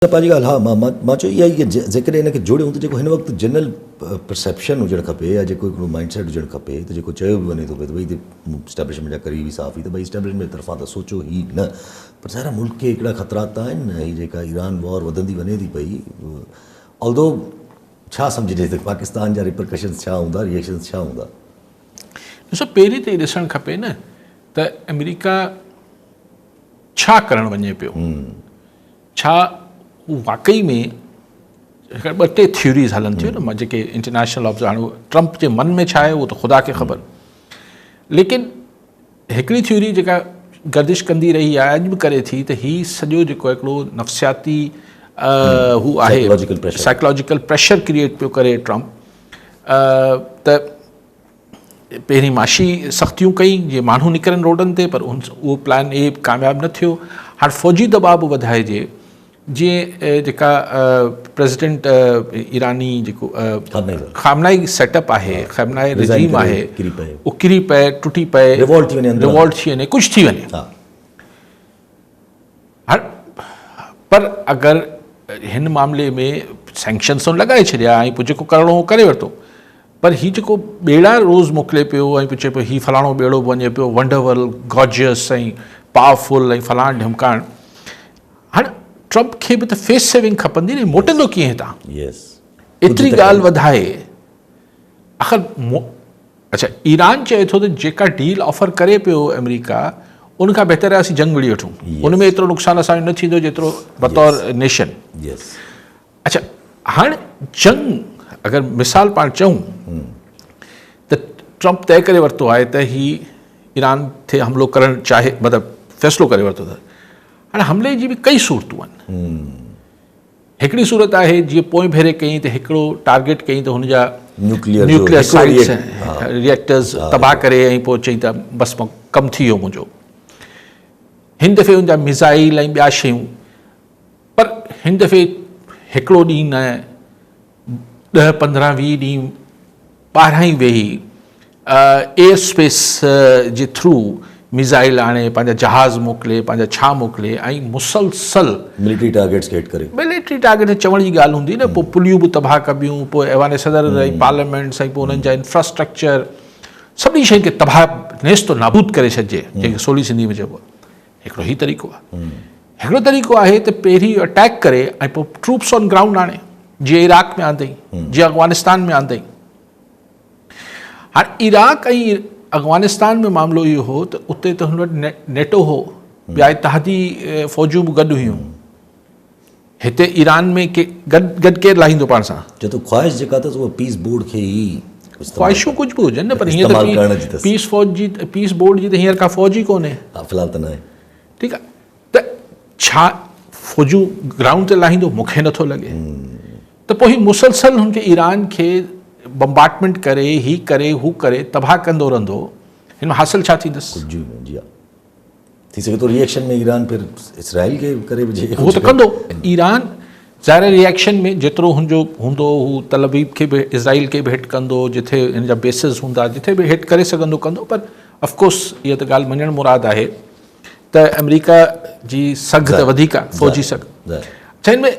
ته پنهنجي ڳالهه ها مان مان مان چيو اها ئي ڪه جيڪڏهن ان کي جوڙيون ته جيڪو هن وقت جنرل پرسيپشن هجڻ کپي يا جيڪو هڪڙو مائنڊ سيٽ هجڻ کپي ته جيڪو چيو به وڃي ٿو پيو ته ڀئي هتي اسٽيبلشمينٽ جا قريبي صحافي ته ڀئي اسٽيبلشمينٽ جي طرفان ته سوچيو ئي نه پر ظاهر آهي ملڪ کي هڪڙا خطرات ته آهن نه هي جيڪا ايران وار وڌندي وڃي ٿي پئي آلدو ڇا سمجهجي ته پاڪستان جا ريپرڪشنز ڇا هوندا ريئيڪشنز ڇا هوندا؟ ڏسو پهرين ته هي ڏسڻ کپي نه ته آمريڪا ڇا ڪرڻ وڃي پيو؟ ڇا هو واقعي ۾ ٻه ٽي ٿيوريز هلن ٿيون نه جيڪي انٽرنيشنل آبزر هاڻي ٽرمپ جي من ۾ ڇا آهي اهو ته خدا کي خبر ليڪن هڪڙي ٿيوري جيڪا گردش ڪندي رهي آهي اڄ به ڪري ٿي ته هي سڄو جيڪو هڪڙو نفسياتي هو آهي سائيڪلاجيڪل پريشر ڪريئيٽ پيو ڪري ٽرمپ ته پهرين معاشي سختيون ڪئي جيئن ماڻهو نڪرن روڊن تي پر اهو پلان اي ڪامياب نه ٿيو هاڻ فوجي دٻاء به وڌائجي جيئن جيڪا پريزيڊنٽ ايراني جيڪو خامنائي سيٽ اپ آهي خامنائي رجيم آهي اهو ڪري پئي ٽٽي پئي ريوالٽ ٿي وڃي ريوالٽ ٿي وڃي ڪجهه ٿي وڃي هاڻ پر اگر هن معاملي ۾ سينڪشنز ته لڳائي ڇڏيا ۽ پوء جيڪو ڪرڻو هو ڪري ورتو پر هي جيڪو ٻيڙا روز موڪلي پيو ۽ پوء چئي پيو هي فلاڻو ٻيڙو به وڃي پيو ونڊرول گارجيس ۽ پاورفل ۽ فلاڻ ڍمڪاڻ هاڻ ٽرمپ کي به ته فيس سيونگ کپندي نه موٽندو ڪيئن هتان ايتري ڳالهه وڌائي آخر اڇا ايران چئي ٿو ته جيڪا ڊيل آفر ڪري پيو آمريڪا ان کان بهتر آهي اسين جنگ وڙهي وٺون ان ۾ ايترو نقصان اسان جو نه ٿيندو جيترو بطور نيشن. اڇا هاڻ جنگ اگر مثال پاڻ چئون ته ٽرمپ طئي ڪري ورتو آهي ته هي ايران تي حملو ڪرڻ چاهي مطلب فيصلو ڪري ورتو اٿس هاڻي حملي جي به ڪئي صورتون آهن. هڪڙي صورت آهي جيئن پوئين ڀيري ڪيائين ته هڪڙو ٽارگيٽ ڪيائين ته هن جا نيوڪليئر سائيٽس ريئيڪٽرز تباهه ڪري ۽ پوء چئي ته بس ڪم ٿي ويو منهنجو. هن دفعي ان جا ميزائل ۽ ٻيا شيون پر هن دفعي هڪڙو ڏينهن نه ڏهه پندرهن ويهه ڏينهن ٻاهران ئي ويهي ايئر اسپيس جي ٿرو ميزائل آڻي پنهنجا جهاز موڪلي پنهنجا ڇا موڪلي ۽ مسلسل ملٽري ٽارگيٽس کي هٽ ڪري. ملٽري ٽارگيٽ چوڻ جي ڳالهه هوندي نه پوء پليون به تباهه ڪبيون پوء ايوان صدر ۽ پارليامينٽس ۽ پوء انهن جا انفراسٽرڪچر سڀني شين کي تباهه نيست و نابود ڪري ڇڏجي جنهن کي سولي سنڌي ۾ چئبو آهي هڪڙو هي طريقو آهي هڪڙو طريقو آهي ته پهرين اٽيڪ ڪري ۽ پوء ٽروپس آن گرائونڊ آڻي جيئن عراق ۾ آندئي جيئن افغانستان ۾ آندئي هاڻ عراق ۽ افغانستان ۾ معاملو اهو هو ته اتي ته هن وٽ نيٽو هو ٻيا اتحادي فوجون به گڏ هيون هتي ايران ۾ گڏ گڏ ڪير لاهيندو پاڻ سان چي ٿو خواهش جيڪا اٿس اها پيس بورڊ کي ئي خواهشون ڪجهه به هجن نه پر هينئر ته پيس فوج جي پيس بورڊ جي ته هينئر ڪا فوج ئي ڪونهي ها في الحال ته ناهي ٺيڪ آهي ته ڇا فوجون گرائونڊ تي لاهيندو مون کي نٿو لڳي ته پوء هي مسلسل هن کي ايران کي بمبارٽمينٽ ڪري هي ڪري هو ڪري تباهه ڪندو رهندو هن مان حاصل ڇا ٿيندس؟ ڪجهه به نه جي ها ٿي سگهي ٿو ريئيڪشن ۾ ايران پھر اسرائيل کي ڪري وجهي هو ته ڪندو ايران ظاهر آهي ريئيڪشن ۾ جيترو هن جو هوندو هو تل ابيب کي به اسرائيل کي به هٽ ڪندو جٿي هن جا بيسز هوندا جٿي به هٽ ڪري سگهندو ڪندو پر آف ڪورس اها ته ڳالهه مڃڻ مراد آهي ته آمريڪا جي سگهه ته وڌيڪ آهي فوجي سگهه اڇا ان ۾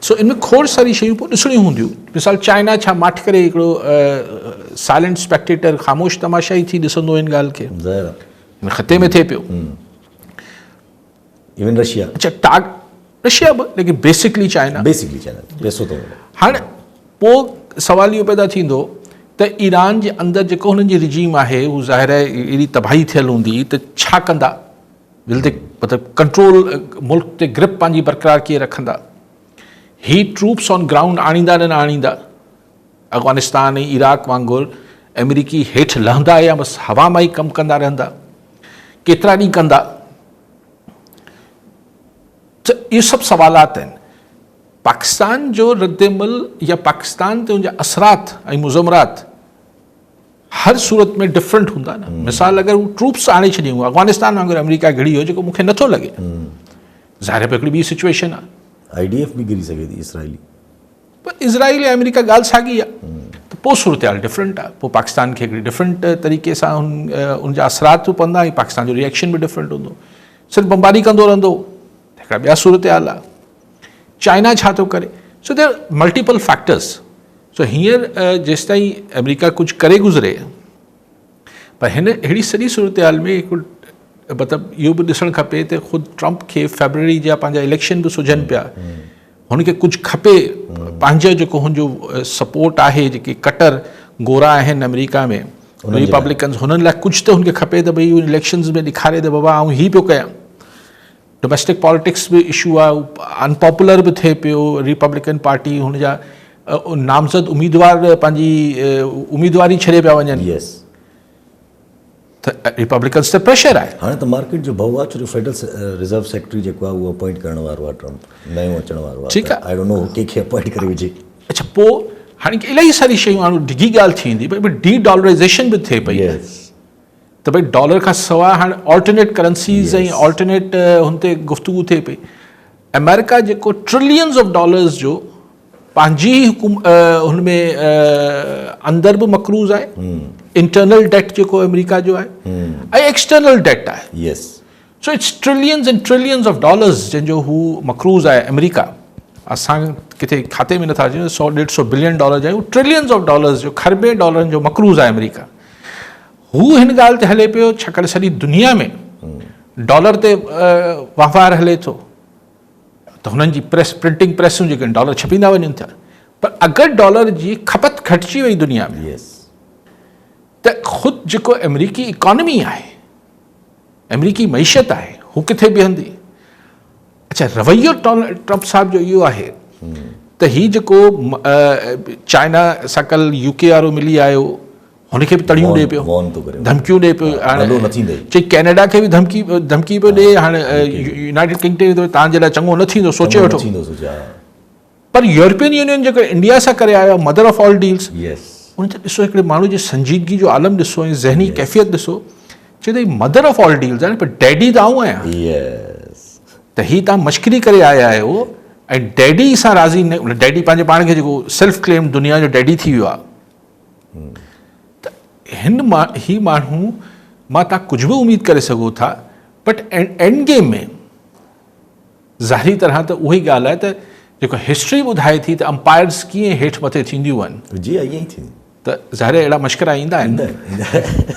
سو ان ۾ کوڙ ساري شيون پوء ڏسڻيون هونديون مثال چائنا ڇا ماٺ ڪري هڪڙو سائلنٽ اسپيڪٽيٽر خاموش تماشائي ٿي ڏسندو ان ڳالهه کي هن خطي ۾ ٿئي پيو ايون رشيا اڇا ٽاگ رشيا به ليڪن بيسڪلي چائنا بيسڪلي چائنا پيسو ته هاڻ پوء سوال اهو پيدا ٿيندو ته ايران جي اندر جيڪو هنن جي رجيم آهي هو ظاهر آهي اهڙي تباهي ٿيل هوندي ته ڇا ڪندا ول the مطلب ڪنٽرول ملڪ تي گرپ پنهنجي برقرار ڪيئن رکندا هي ٽروپس آن گرائونڊ آڻيندا نه آڻيندا افغانستان ۽ عراق وانگر آمريڪي هيٺ لهندا يا بس هوا مان ئي ڪم ڪندا رهندا ڪيترا ڏينهن ڪندا ته اهي سڀ سوالات آهن. پاڪستان جو ردعمل يا پاڪستان تي ان جا اثرات ۽ مضمرات هر صورت ۾ ڊفرنٽ هوندا نه. مثال اگر هو ٽروپس آڻي ڇڏيون افغانستان وانگر آمريڪا گهڙي ويو جيڪو مون کي نٿو لڳي ظاهر آهي هڪڙي ٻي سچويشن آهي. I D F به گري سگهي ٿي اسرائيلي. پر اسرائيل ۽ آمريڪا ڳالهه ساڳي آهي ته پوء صورتحال ڊفرنٽ آهي پوء پاڪستان کي هڪڙي ڊفرنٽ طريقي سان ان جا اثرات به پوندا ۽ پاڪستان جو ريئيڪشن به ڊفرنٽ هوندو. صرف بمباري ڪندو رهندو هڪڙا ٻيا صورتحال آ. چائنا ڇا ٿو ڪري سو دير ملٽيپل فيڪٽرز سو هينئر جيستائين آمريڪا ڪجهه ڪري گذري پر هن اهڙي سڄي صورتحال ۾ هڪ مطلب اهو به ڏسڻ کپي ته خود ٽرمپ کي فيبروري جا پنهنجا اليڪشن به سجهن پيا هن کي ڪجهه کپي پنهنجو جيڪو هن جو سپورٽ آهي جيڪي ڪٽر گورا آهن آمريڪا ۾ ريپبلڪنز هنن لاء ڪجهه ته هن کي کپي ته ڀئي اليڪشنز ۾ ڏيکاري ته بابا آئون هي پيو ڪيان ڊوميسٽڪ پاليٽڪس به اشو آهي ان پاپولر به ٿئي پيو ريپبلڪن پارٽي هن جا نامزد اميدوار پنهنجي اميدواري ڇڏي پيا وڃن يس ته ريپبلڪنز تي پريشر آهي. هاڻي ته مارڪيٽ جو ڀؤ آهي ڇو جو فيڊرل ريزرو سيڪريٽري جيڪو آهي اهو اپوائنٽ ڪرڻ وارو آهي ٽرمپ نيو اچڻ وارو آهي ته I don't know هو ڪنهن کي اپوائنٽ ڪري وجهي. اڇا پوء هاڻي الاهي ساري شيون هاڻي ڊگهي ڳالهه ٿي ويندي ڀئي ڊي ڊالرائيزيشن به ٿئي پئي ته ڀئي ڊالر کان سواء هاڻي آلٽرنيٽ ڪرنسيز ۽ آلٽرنيٽ هن تي گفتگو ٿئي پئي آمريڪا جيڪو ٽرلينز آف ڊالرز جو پنهنجي ئي هن ۾ اندر به مقروض آهي انٽرنل ڊيٽ جيڪو آمريڪا جو آهي ۽ ايڪسٽرنل ڊيٽ آهي yes so it's trillions and trillions of dollars جنهن جو هو مقروض آهي آمريڪا اسان ڪٿي کاتي ۾ نٿا اچون سو ڏيڍ سو بلين ڊالر جا ٽرلينز آف ڊالرز جو کربين ڊالرن جو مقروض آهي آمريڪا هو هن ڳالهه تي هلي پيو ڇاڪاڻ سڄي دنيا ۾ ڊالر تي واپار هلي ٿو ته هنن جي پريس پرنٽنگ پريسون جيڪي آهن ڊالر ڇپيندا وڃن ٿا پر اگر ڊالر جي کپت گهٽجي وئي دنيا ۾ ته خود جيڪو آمريڪي اڪانومي آهي آمريڪي معيشت آهي هو ڪٿي بيهندي اچھا رويو ٽرمپ صاحب جو اهو آهي ته هي جيڪو چائنا سان ڪل يو ڪي وارو ملي آيو هن کي به تڙيون ڏئي پيو ڌمڪيون ڏئي پيو هاڻي چئي ڪينيڊا کي به ڌمڪي ڌمڪي پيو ڏئي هاڻي يونائيٽيڊ ڪنگڊم ته تان جي لاء چڱو نه ٿيندو سوچي وٺو پر يورپين يونين جيڪو انڊيا سان ڪري آيو مدر آف آل ڊيلز ان تي ڏسو هڪڙي ماڻهو جي سنجيدگي جو عالم ڏسو ۽ ذهني ڪيفيت ڏسو چئي ته مدر آف آل ڊيلز آهي پر ڊيڊي ته آئون آهيان ته هي تان مشڪري ڪري آيا آهيو ۽ ڊيڊي سان راضي نه ڊيڊي پنهنجي پاڻ کي جيڪو سيلف ڪليم دنيا جو ڊيڊي ٿي ويو آهي ته هن مان هي ماڻهو مان تان ڪجهه به اميد ڪري سگهو ٿا بٽ اينڊ گيم ۾ ظاهري طرح ته اها ئي ڳالهه آهي ته جيڪو هسٽري ٻڌائي ٿي ته امپائرز ڪيئن هيٺ مٿي ٿينديون آهن جي ائين ئي ٿينديون ته ظاهر اهڙا مشڪرا ايندا آهن.